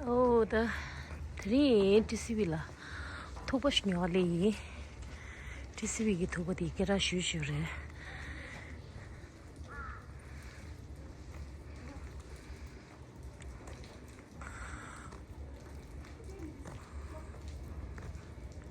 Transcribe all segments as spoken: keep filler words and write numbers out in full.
ཨོ་ད། དེ་རིང་ཊི་སི་ཝི་ལ་ཐུག་པ་ཞིག་ཉོ་བ་སླེབས་ཡིན། ཊི་སི་ཝི་གི་ཐུག་པ་དེ་སྐད་གྲགས་ཞེ་པོ་ཞིག་རེད།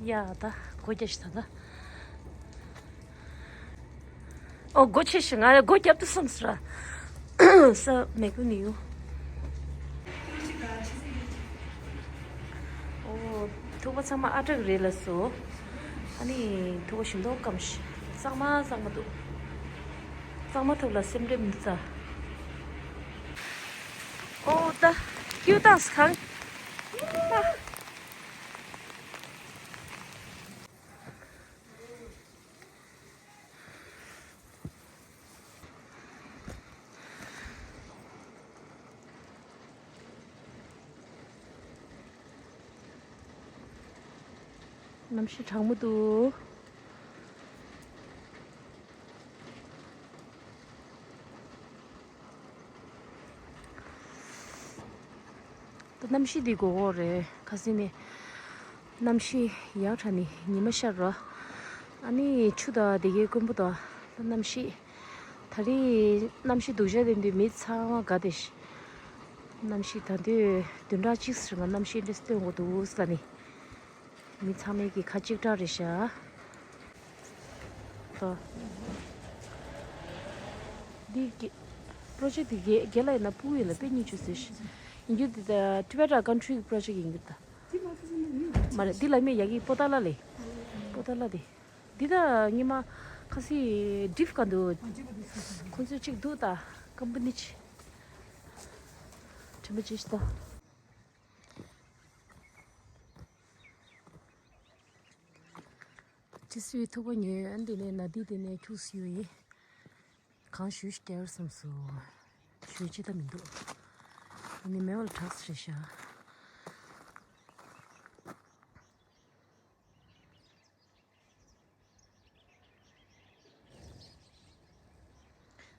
ཡ་ད་སྒོ་རྒྱབ་ཤིག་ད་ད། ཨོ་སྒོ་ཕྱེ་ཤིག་ང་སྒོ་རྒྱབ་ཏུ་སོང་ཟེར། ས་མེག་པོ་ནི་ཡོ། ཨོ་ཐུག་པ་ཚང་མ་ཨ་ཀྲག་རེད་ལ་སོ། ཨ་ནི་ཐུག་པ་ཞིམ་མདོག་སྐམ་ཤིག་གཙང་མ་གཙང་མ་འདུག་གཙང་མ་ཐུག་ལ་སེམས་ཁྲལ་མི་བྱ། ཨོ་ད་ཀིའུ་ཏང་སི་ཁང་། གནམ་གཤིས་གྲང་མོ་འདུག་ད་གནམ་གཤིས་འདི་གོ་གོ་རེད། ཁ་སང་ནས་གནམ་གཤིས་ཡག་དྲགས་ནས་ཉི་མ་ཤར་རོ། ཨ་ནི་ཆུ་དང་དེ་གའི་དཀོན་པོ་དང་ད་གནམ་གཤིས། ད་རེས་གནམ་གཤིས་སྡུག་ཅག་དེ་འདུག་མི་ཚང་མ་དགའ་བསྡད་ཤག་གནམ་གཤིས་ད་དུང་བདུན་ཕྲག་གཅིག་ཙམ་ང་གནམ་གཤིས་འདི་འདྲས་སྟོན་དགོས་འདུག་ཟེར་ནས། མི་ཚང་མས་ཀྱི་ཁ་གཅིག་གྲགས་རེད་ཤག་ད། འདི་གི་པྲོ་ཇེཀ་འདི་རྒན་རྒན་ལགས་ཡིན་ན་ཕྲུ་གུ་ཡིན་ལ་དཔེ་སྙིང་རྗེ་ཟེར་ཤག་ཡིན་རྒྱུ་འདི་ད་Tibetan country project ཡིན་རྒྱུ་ད། མ་རེད་འདི་ལ་མི་ཡ་གི་པོ་ཏཱ་ལ་ལས། པོ་ཏཱ་ལ་དེ། འདི་ད་སྔོན་མ་ཁ་སི་ཌིབ་ག་འདུག་ཁོང་ཚོའི་གཅིག་འདུག་ད་ཀམ་པ་ནི་ཅིག་དྲན་པ་ཅི་ཞིག་ད། ཊི་སི་ཝི་ཐུག་པ་ཉོས། ཨ་འདི་ནས་ན་དི་དེ་ནས་ཁྱུག་སི་ཡོད་ཡིན། གང་ཞུས་སྐྱེལ་བསམ་སོང་། ཞུས་ཅི་ད་མི་འདུག་ཨ་ནི་མེ་ཝལ་ཁྲག་རེད་ཤག་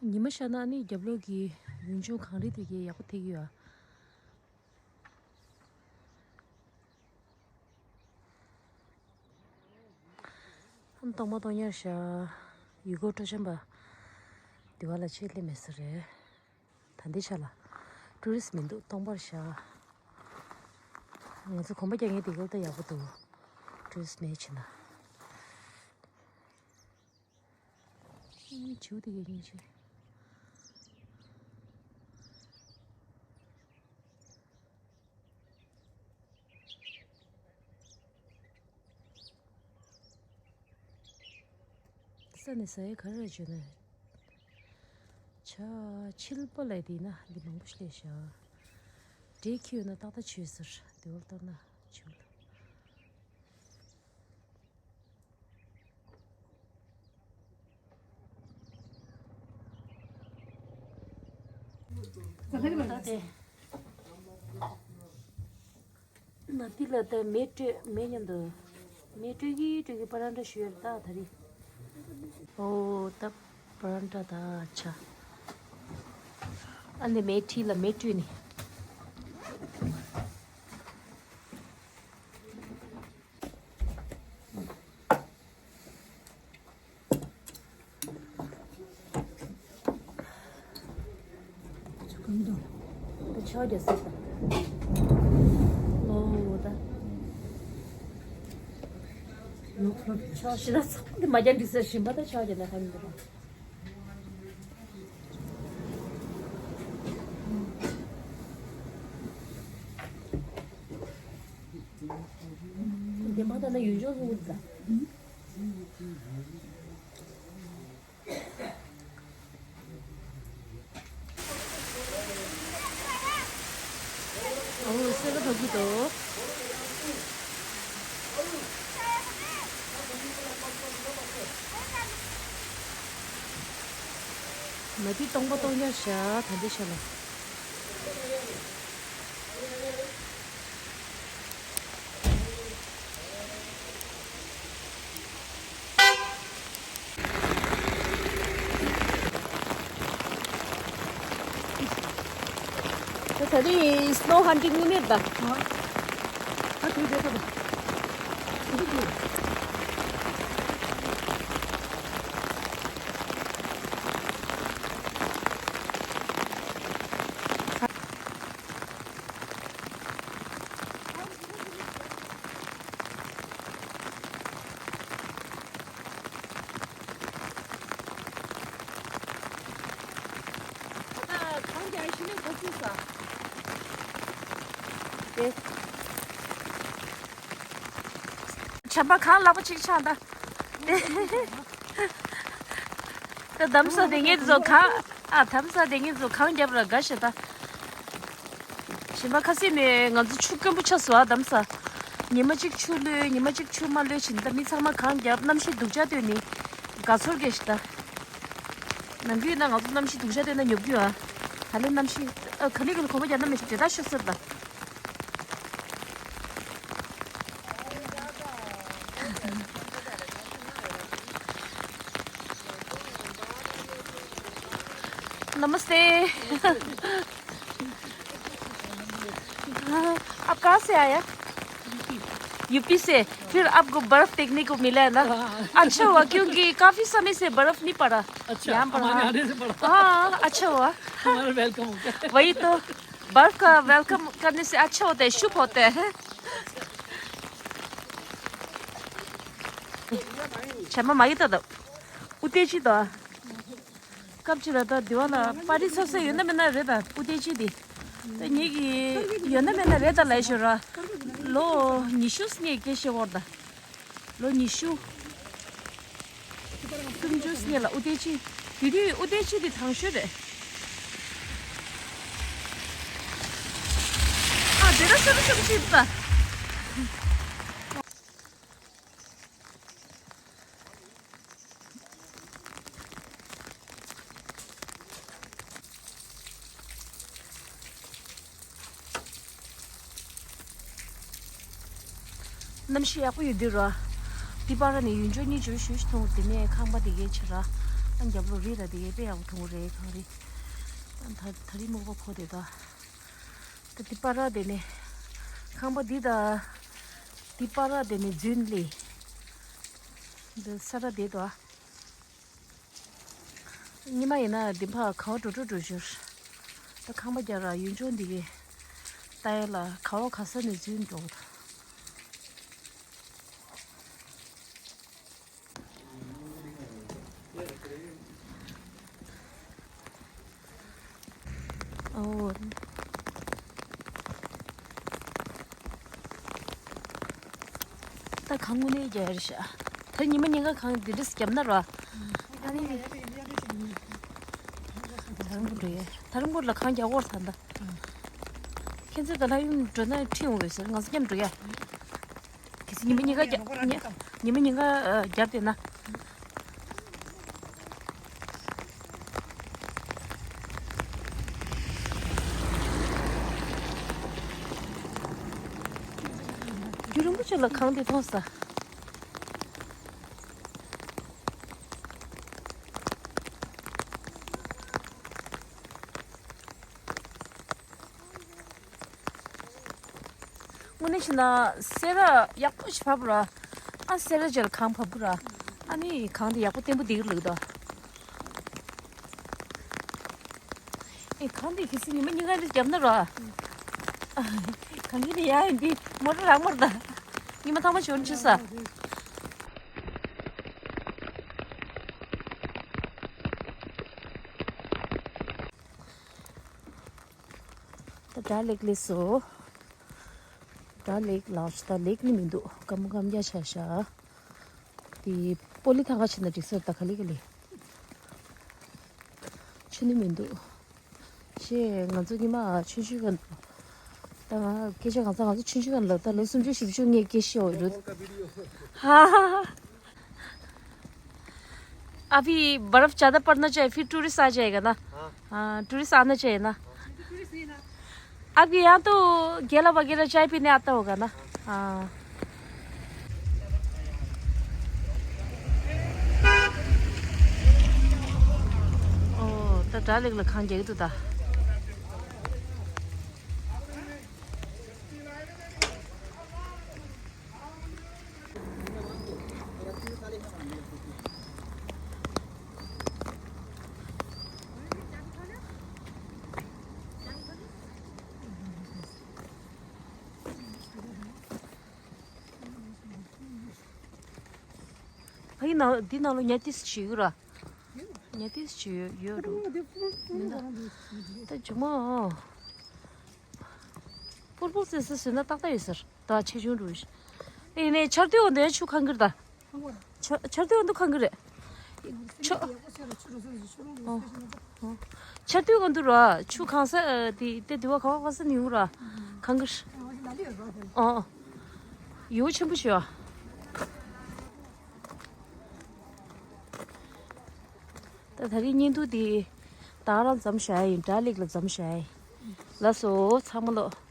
ཉི་མ་ཤར་ན་ཨ་ནི་རྒྱབ་ལོགས་ཀྱི་ཡུལ་ལྗོངས་གངས་རི་དེ་གའི་ཡག་པོ་ཐེག་ཡོད་ཨ། ཨམ་སྟོང་པ་སྟོང་ཉར་ཤག་ཡུལ་སྐོར་སྤྲོ་འཆམ་པ་དེ་བ་ལ་ཆེད་སླེབས་མེད་ས་རེད། ད་འདི་ཆ་ལ་ཊུ་རི་སི་མི་འདུག་སྟོང་པར་ཤག་ང་ཚོ་གོམ་པ་རྒྱག་མཁན་དེ་ག་ད་ཡག་པོ་འདུག་ཊུ་རི་སི་མེད་ཕྱིན་ན། བྱིའུ་དེ་གས་ཡིན་ཆེ། ས་ནས་ཟ་ཡས་ག་རེ་རེད་བརྗོད་ན། བྱ་ཕྱི་ལ་པ་ལས་དེ་ན་འདི་མང་པོ་ཞིག་སླེབས་ཤག་འདྲེ་ཁྱེར་ཡོང་ན་ཏག་ཏག་བྱོས་ཟེར་དེ་བར་ལྟར་ན་བྱིའུ་ལ། ད་དེ། ན་དི་ལ་ད་མེ་སྤྲོད་མེ་མཉམ་དུ། མེ་སྤྲོད་ཀྱི་སྤྲོད་ཀྱི་པ་རན་ཏྲ་ཞུ་ཡར་ད་ད་རེད། ཨོ་ད་པ་རན་ཏྲ་ད་ཆ། ཨ་ནི་མེ་ཁྲི་ལ་མེ་སྤྲོད་ནི། ཆོག་རྒྱག་སྲིད་ད། ལོ་ད། ཆོག་ཤི་ད་ཚགས་འདི་མ་རྒྱག་འདི་ཟེར་བཞིན་པ་ད་ཆོག་རྒྱག་ན་ཁ་མི་འདུག་འདི་མ་ད་ན་ཡུལ་ལྗོངས་སུ་འུ་ད། ཨོ་སེ་ལ་བབས་ཀྱི་འདུག་ན་དི་སྟོང་པ་སྟོང་ཉར་བཞག་ད་འདི་ཤ་ལ། ད་རིང་སི་ནོ་ཧན་ཊིང་ཡིན་མེད་ད། ད་གང་རྒྱག་ཤི་ནས་ཁོ་ཚོས་ས། དེ། བྱམས་པ་གང་ལག་པ་གཅིག་ཆག་ད། ད་དམ་ས་དེ་ངེད་ཚོ་གང་། ཨ་དམ་ས་དེ་ངེད་ཚོ་གང་རྒྱབ་ར་དགའ་ཤེས་ད། ཞིམ་པ་ཁ་སེ་མེ་ང་ཚོ་ཆུ་དཀོན་པོ་ཆགས་སོ་ཨ་དམ་ས། ཉི་མ་གཅིག་ཆུ་གློད་ཉི་མ་གཅིག་ཆུ་མ་གློད་བྱིན་ད་མི་ཚང་མ་གང་རྒྱབ་གནམ་གཤིས་སྡུག་ཅག་སྟོན་ནི། དགའ་ཚོར་གྱི་ཤི་ད། ནམ་རྒྱུན་ན་ང་ཚོ་གནམ་གཤིས་སྡུག་ཅག་སྟོན་ན་ཉོབ་རྒྱུ་ཨ། ད་ལེ་གནམ་གཤིས་ཨ་ག་ལེ་ག་ལེ་གོམ་པ་རྒྱག་ན་མི་ཤི་དེ་ད་ཤི་སོ་ད། नमस्ते। आप कहाँ से आया? यूपी से। फिर आपको बर्फ देखने को मिला है ना? अच्छा हुआ, क्योंकि काफी समय से बर्फ नहीं पड़ा। अच्छा, यहाँ पर, हमारे हाँ। आने से पड़ा। हाँ, अच्छा हुआ। हमारा वेलकम हो गया। वही तो, बर्फ का वेलकम करने से अच्छा होता है, शुभ होता है। छमा माई तो दो। उतेजी तो। སྐབས་ཅིག་ལ་ད་དེ་བ་ལ་པར་རིས་ཚོ་ས་ཡོད་ན་མེད་ན་རེད་ད་པུ་ཏེ་ཅི་དེ། ད་ངེད་ཀྱི་ཡོད་ན་མེད་ན་རེད་ད་ལས་ཞོར་ར། ལོ་ཉི་ཤུ་སྔས་སྐད་ཤེས་བོར་ད། ལོ་ཉི་ཤུ། སུམ་ཅུ་སྔས་ལ་པུ་ཏེ་ཅི། དེ་དུས་པུ་ཏེ་ཅི་དེ་དང་ཤོས་རེད། ཨ་དེ་ར་སུམ་ཅུ་ཅི་ད། གནམ་གཤིས་ཡག་པོ་ཡོད་དུས་ར། ཏི་པ་ར་ནས་ཡུལ་ལྗོངས་གཉིས་བརྗོད་ཞུ་ཞུ་མཐོང་དེ་ནས་ཁང་པ་དེ་གའི་ཆེ་ར། ཨ་རྒྱབ་ལོ་རི་ར་དེ་གའི་དཔེ་ཡག་པོ་མཐོང་རེད་གངས་རི། ཨ་ད་ད་རི་སྨུག་པ་ཁོ་དེ་ད། ད་ཏི་པ་ར་དེ་ནས། ཁང་པ་འདི་ད། ཏི་པ་ར་དེ་ནས་རྫུན་ལས། འདི་ས་ར་དེ་ད། ཉི་མ་ཡིན་ན་འདི་ཕར་ག་བ་འགྲོ་འགྲོ་འགྲོ་ཞོར། ད་ཁང་པ་རྒྱག་ར་ཡུལ་ལྗོངས་འདི་གའི། ལྟ་ཡ་ལ་ག་བ་ག་ས་ནས་རྫུན་འགྲོ། ཨོ། ད་གང་དངོས་གནས་རྒྱག་ཡ་རེད་ཤག་ད་ཉི་མ་ཉིན་གང་གང་འདི་འདྲས་བརྒྱབ་ན་ར། ཨ་ནི། ད་རུང་འགྲོ་ཡ། ད་རུང་འགྲོ་ལ་གང་རྒྱག་གོ་ད་ད། ཁྱེད་ཚོ་ད་ལྷ་ཡུམ་འགྲོ་ན་ཁྲིད་འོང་བས་ཟེར་ང་ཚོ་མཉམ་འགྲོ་ཡ། གལ་སྲིད་ཉི་མ་ཉིན་ག་རྒྱབ་ཉི་མ་ཉིན་ག་རྒྱབ་བསྡད་ན། རྒྱུན་རིང་པོ་ཅིག་ལ་གངས་འདི་མཐོང་ས། དངོས་གནས་བྱས་ན་སེ་ར་ཡག་པོ་ཞིག་བབས་ར། ཨ་སེ་ར་ཅལ་གངས་བབས་ར། ཨ་ནི་གངས་དེ་ཡག་པོ་བརྟན་པོ་འདུག་ལུགས་ད། ཨེ་གངས་དེ་གལ་སྲིད་ཉི་མ་ཉིན་གང་རེ་བརྒྱབ་ན་ར། ཨ་གངས་དེ་ཡག་ཡིན་དེ་མོ་ཊ་རག་མ་རེད་ད། ཉི་མ་ཐང་མ་ཞོར་ཆུ་ས། ད་སྒྲ་ལེགས་ལེགས་སོ། སྒྲ་ལེགས་ལགས་ད་ལེགས་ནི་མི་འདུག་སྐམ་མོ་སྐམ་རྒྱག་ཆ་ཤ། དེ་པོ་ལི་ཐང་ཁ་ཕྱིན་ན་འགྲིག་ས་ད་ག་ལེ་ག་ལེ། ཆུ་ནི་མི་འདུག་ཞེས་ང་ཚོ་ཉི་མ་ཆུང་ཆུང་ག་ད་ང་སྐད་ཆ་གང་ས་ང་ཚོ་ཆུང་ཆུང་ག་ལབ་ད་ལོ་སུམ་ཅུ་བཞི་བཅུ་ངས་སྐད་ཤེས་འོ་རུ། ཧ་ཧ་ཧ། अभी बर्फ ज़्यादा पड़ना चाहिए, फिर टूरिस्ट आ जाएगा ना। हाँ। हाँ, टूरिस्ट आना चाहिए ना। आपके यहाँ तो गैला वगैरह चाय पीने आता होगा ना। हाँ। ཨོ། ད་དྲ་ལེགས་ལ་གང་རྒྱག་གི་འདུག་ད། འདི་ནང་འདི་ནང་ལ་ཉ་ཏིས་ཞིག་ཡོད་ར། ཉ་ཏིས་ཞིག་ཡོད་ཡོད་འགྲོ། མི་འདུག་ད་ཇོ་མོ། ཕུར་བུ་སེ་སེ་བཟོས་ན་ཏག་ཏག་ཡོད་ཟེར། ད་ཆེ་ཆུང་འགྲོ་ཡིན། ཨེ་ནས་ཆར་དུས་འོང་དེ་ཆུ་གང་གིར་ད། ཆ་ཆར་དུས་འདུག་གང་གི་རེད། ཆོ། ཨོ། ཨོ། ཆར་དུས་གང་འདུག་ར་ཆུ་གང་ས་དེ་དེ་དུ་བ་གང་བ་གང་ས་ནི་ཡོང་ར། གང་གི། ཨོ། ཡོ་ཆེན་པོ་ཞིག་ཨ། ད་ད་རིང་བརྙན་ཐུང་དེ་ད་རང་མཚམས་བཞག་ཡིན། དགྲ་ལེགས་ལ་མཚམས་བཞག་ཡིན། ལགས་སོ་ཚང་མ་ལོ།